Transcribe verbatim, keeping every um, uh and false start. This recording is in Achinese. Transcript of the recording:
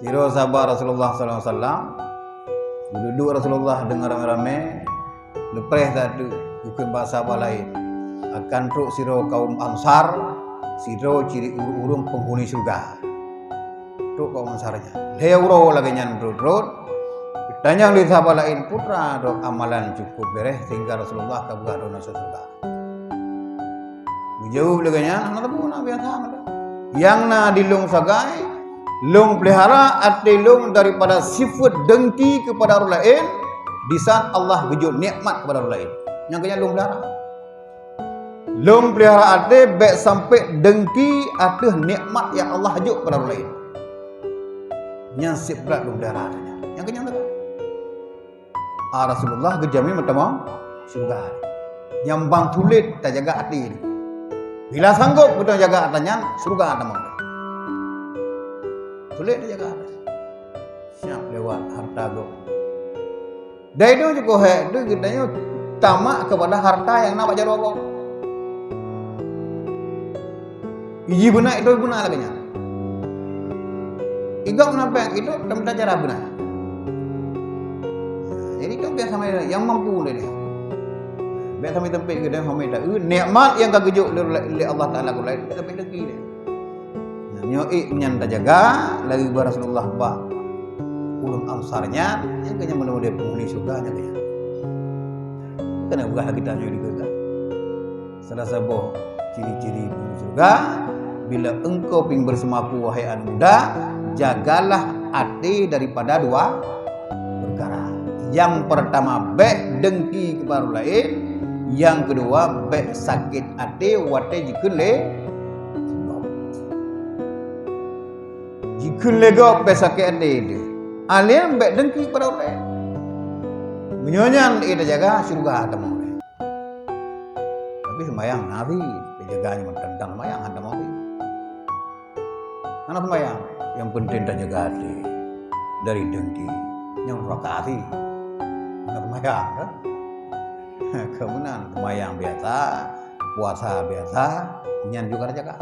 Sidroe sahabat Rasulullah sallallahu alaihi wasallam, geuduek Rasulullah deungon ramé-ramé, leupah that teuk geukheun bak sahabat laén, akan trok sidroe kaum Ansar, sidroe cit ureuëng-ureuëng peunghuni syeuruga. Trok kaum Ansar nyan. Lhée uroe lagée nyan rot-rot, geutanyong lé sahabat laén, "Peue teuma droe amalan cukôp beureh sehingga Rasulullah ka peugah droe masuk syeuruga?" Geujaweueb lagée nyan, "Hana teupeu na, biasa mantong. Nyang na di lôn sagai, lôn peulihara até lôn daripada sifeuet dengki keupada ureuëng laén, di saat Allah geujok nikmat keupada ureuëng laén. Nyang keu nyan lôn peulihara. Lôn peulihara até bék sampai dengki ateueh nikmat nyang Allah jok keupada ureuëng laén. Nyan sifeuet lôn peulihara até nyan. Nyang keu nyan teuka." Ah, Rasulullah geujamin meutamong syeuruga. Nyang ban sulet tajaga até nyoe. Bila sanggob geutanyoe jaga atra nyan, syeuruga tamong. Sulet tajaga atra. Siap lewat harta gob. Dari nyoe cukôp hék tu geutanyoe tamak keupada harta nyang na bak jaroe gob. Iji beuna itu beuna lagée nyan. Igob na bék itu teumita cara beuna. Jadi itu biasa main yang mampu deh. Biasa main tempat kita main tak. Eh, nikmat yang ka geujok lé, lé Allah Taala keu lain, tapi lagi deh. Nah, nyoe ék nyan tajaga, lagi bak Rasulullah bak ureuëng Ansar nyan, nyang keu nyan mudah-mudahan penghuni syeuruga nyan keu nyan. Keuneuk peugah lagée tanyoe di syeuruga. Salah saboh ciri-ciri penghuni syeuruga, bila engkau ping bersemaku, wahai aneuk muda, jagalah até daripada dua peukara. Nyang peurtama, bék dengki keu ureuëng laén. Nyang keudua, bék sakét até watée jikheun lé gob. Jikheun lé gob bék sakét até teuh. Alian bék dengki keu ureuëng laén. Meunyoe nyan tajaga, syeuruga tamong. Tapi seumayang hana sit, tajaga nyoe mantong seumayang hana sit. Hana seumayang, nyang penting tajaga até dari dengki. Nyang rakaat sit. Hana seumayang kan? Keu meunan seumayang biasa, puasa biasa, nyan juga tajaga.